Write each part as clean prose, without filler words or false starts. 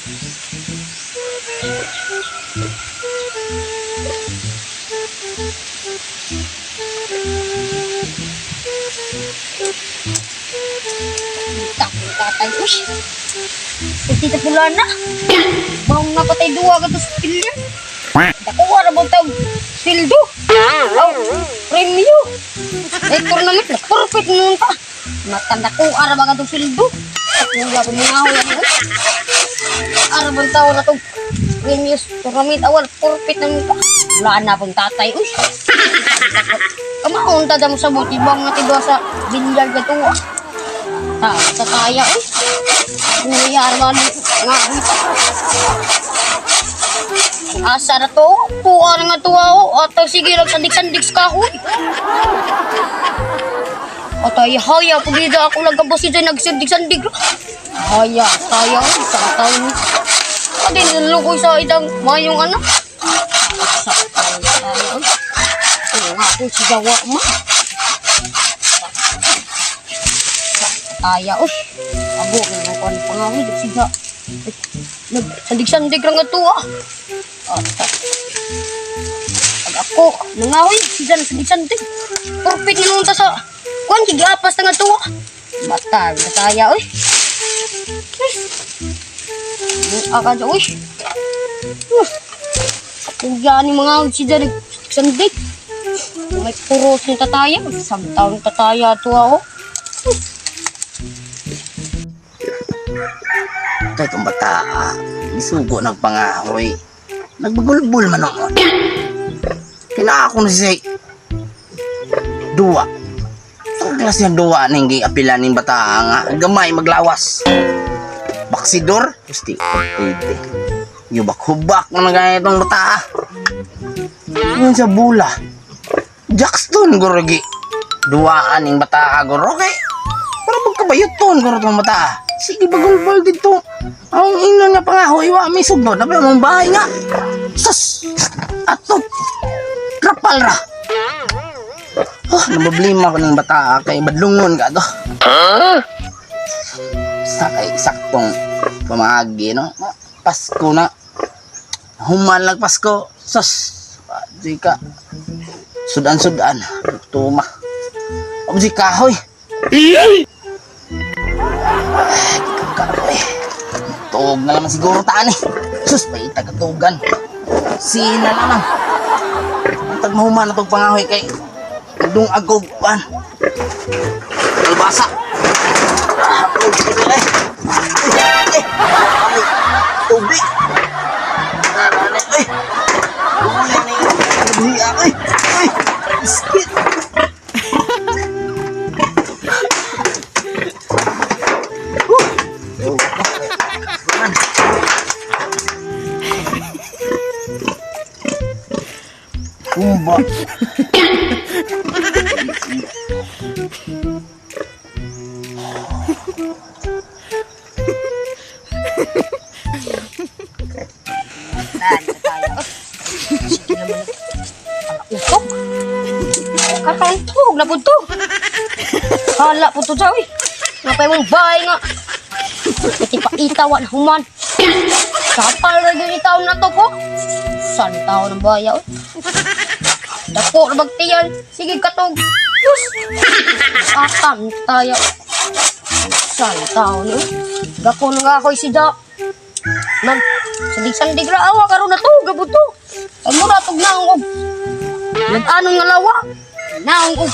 Tak, tatay. Uy! Tita pula na. Bang napatay duwa ka to sa pilya. Dakuha na bang tawag sildo? Oh, premyo. Eh, tournament na. Perfect nun pa. Matanda ko, ara ba ka itong sildo? Wala ko mga ako yan. Ara bang tawag na itong premyo tournament awal. Perfect na nun pa. Wala na pong tatay. Uy! Kamaon tada mo sa buti. Bang nga sa bilyar ka to. Ta, tataya. Uy! Kuya, ara ba nga Asa na to? Tuwa na nga tuwa o. Ato sige lang sandig-sandig sa kahoy. Atay, haya, pagida ako nagkabos dyan, nagsandig-sandig. Haya, tayo, sa tayo. Adi, nilukoy sa idang mayong ano. Sa tayo, tayo. Ano nga ako, sigawa ma. Sa taya, uy. Abo, nga ko ano pa nga, uy, siga. Nagsandig-sandig lang nga tuwa. Ata. Pag ako, nangahoy, siya sandig-sandig. Perfect na naman ta sa, kuan, sige apas na nga tuwa. Bata, nataya, uy. Aka uy. Kaya ni mga siya nagsandig. May puros ni tataya. Isang taon tataya to ako. Kay kung bata, gisugo nagpangahoy. Nagbagulbul man ako. Kina ako na siya duwa. Sa klase ng duwa ning giapila ning bata nga gamay maglawas. Baksidor, gusti pwede. Yubak-hubak naman gaya itong bata. Yun sa bula. Jackstone guro gi. Duwaan ning bata guro kay. Pero magkabayot ton guro tong bata. Sige bagulbol dito. Ang ino nga pangahoy wa may sugod na pa mong bahay nga. Sus! Ato! Trapal ra! Oh, nabablima ko ng bata kay badlungon ka to. Sa kay saktong pamaagi no. Pasko na. Human lang Pasko. Sus! Di ka. Sudan-sudan. Tuma. Amo si kahoy. Ay, kahoy. Tuog na naman siguro taan eh. Sus, may tagatugan. Sina naman. Ang tagmahuman na itong pangahoy kay Dung agog pan. Kalbasa. Ah, tubig eh. Eh, ay, tubig. Ay, ay, ay, ay, iskit. Kumba. Tan, tataya. Sige naman. Utok. Karon tug na pud to. Hala po to jaw eh. Napay mong bahay nga. Iti pa itawan human. Kapal ra gyud itaw na to ko. San tao ng baya oy. Dako na bagtiyan. Sige katog. Diyos. Atam tayo. San tao ni. Dako na nga ako'y sida. Nag sandig-sandig ra awa karon na to gabot to. Ay mura tug naong og. Nag-anong nga lawa. Naong og.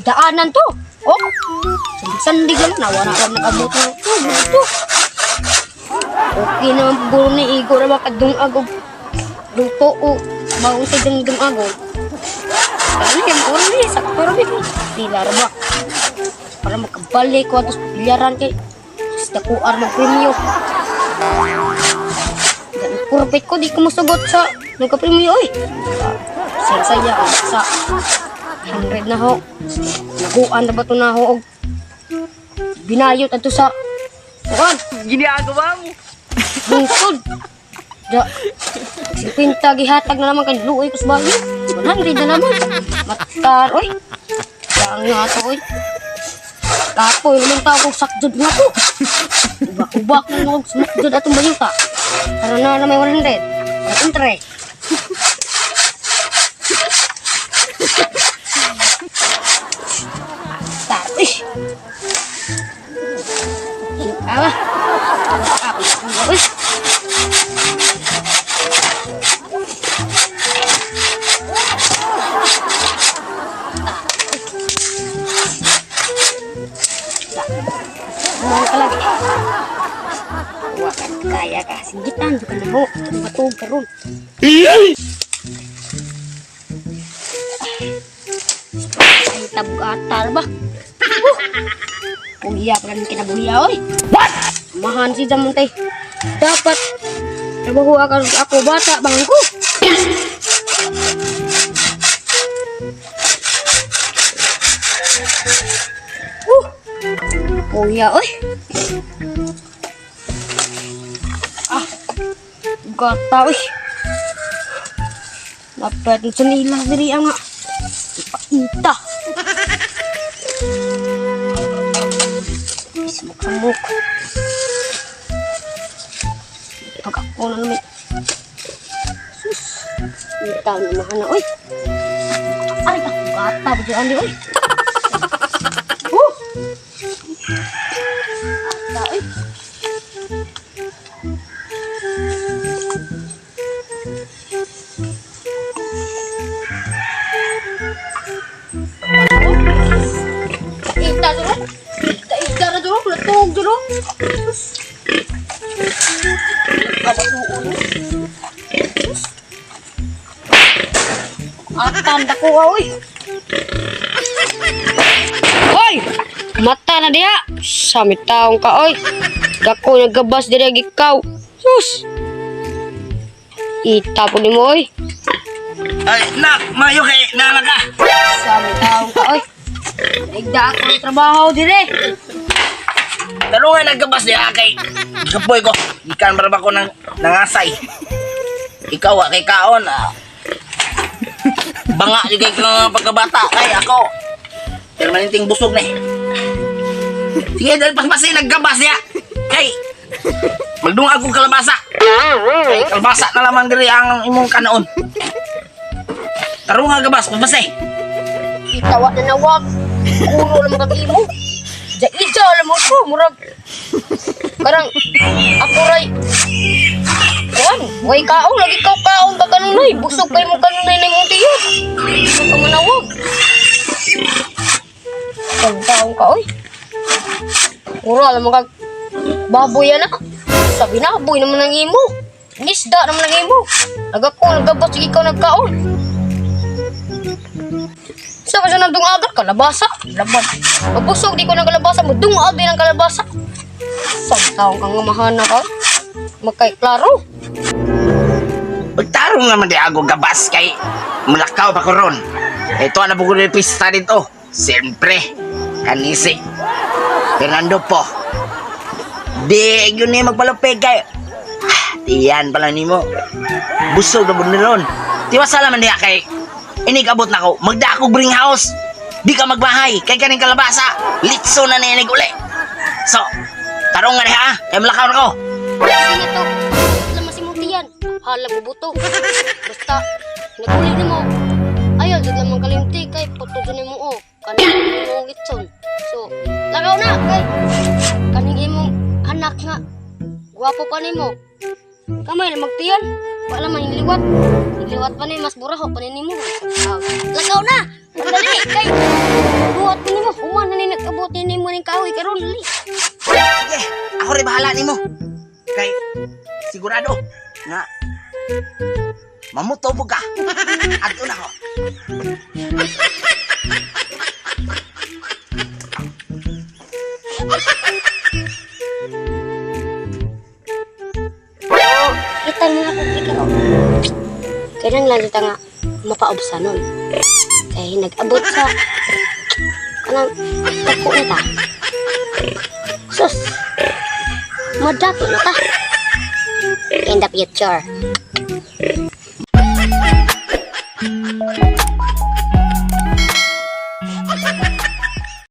Daanan to. Oh. Sandig-sandig lang nawa na lang nakabot to. Gabot to. Okay naman puguro ni Igo na makadungag og luto o mausay dang dungag og. Ano yan? Puro ni, sakto ra ni. Pila ra ba? Para makabalik ko atos bilyaran kay sa dakuar ng premyo. Perfect ko, di ko masugot sa nagka-premyo oy. Saya saya sa 100 na ho. Nakuan na ba to na ho og binayot ato sa kuan. Ginagawa mo. Lungsod. Da. 50 gihatag na naman kay luoy ko sa bagyo. 100 na naman. Matar oy. Yang nga to oy. Kapoy naman tao kong sakjud nga to. Diba? Ubak na mo smoke jud atong bayuta. Para na na may 100. Para entre. Tar. Ish. Awa. Ako. Uy. Mga kalagi. Wa ka kaya ka. Sigitan, di ka na mo. Matug karon. Ay, tabog-atar ba? Pugiya pa rin kinabuhiya, oy. What? Mahan si Jamuntay. Dapat, trabaho ako, ako bata, bangko. Pugiya, oy. Ah, gata, oy. Dapat sa nila, diri ang nga. Ipaita. Samok-samok. Pag ako na naman. Sus. Ita na mahana, oy. Ay, ako gata ba dyan, oy. Oh! Ata, oy. Ita dulu. Ita ita na dulu, latog dulu. Sus. Kabatuon. Sus. Atan dako ka oy. Hoy! Mata na diha. Sa taong ka oy. Dako nagabas diri ikaw. Sus. Ita po nimo oy. Ay, nak, mayo kay nana ka. Sa taong ka oy. Naigda ako ng trabaho dire. Tarungan nagkabas niya kay kapoy ko. Ikan para ba ko ng nangasay. Ikaw ah, kay kaon ah. Banga jud kay kang pagkabata kay ako. Permanenteng busog na eh. Sige, dahil paspasin nagkabas niya. Kay magdungag kong kalabasa. Kay kalabasa na lamang diri ang imong kanaon. Tarungan gabas, paspasin. Itawa na nawag. Ulo lang kag imo. Ja ija alam mo ko murag. Karang ako ray. Kuan, way kaon lagi kaw kaon ka kanunay. Busog kay mo kanunay na imong tiyo. Busog ka manawag. Kaon ka oy. Mura alam mo kag baboy yan ah. Sabi na, boy naman ang imo. Nisda naman ang imo. Nagako, nagabot, sige ikaw nagkaon. Sa kasi nang dungagan, kalabasa. Laban. Pagbusog, di ko ng kalabasa. Magdungag din ang kalabasa. Sa taong kang mahana ka. Magkay klaro. Pagtarong naman di ako gabas kay mulakaw pa ko ron. Ito na po ko rin pista dito. Siyempre, kanisi. Fernando po. Di, yun ni magpalupig kay. Ah, diyan pala nimo. Busog na po ni ron. Tiwasa naman diya kay inig abot na ko. Magda ako bring house. Di ka magbahay. Kay kaning kalabasa. Litso na niinig uli. So, tarong nga diha ah. Kay mulakaw na ko. Sige nga to. Alam mo si Muntian. Halang bubuto. Basta, naguli ni mo. Ayaw, dyan lamang kalimti. Kay, puto dyan mo o. Kaning imong itson. So, lakaw na. Kay, kaning imong anak nga. Gwapo pa nimo. Kamay na magtiyan. Wala man iliwat. Iliwat pa ni mas buraho pa ni nimo. Ah, lakaw na. Dali kay buhat pa nimo. Human na ni nag-abot ni nimo ning kahoy karon dali. Sige, ako rin bahala nimo. Kay sigurado nga mamuto po ka. Adto na ko. Kita mo na kung ikaw. Kailan lang ta nga mapaobsa nun. Kay nag-abot sa kanang dako na ta. Sus. Madato na ta. In the future.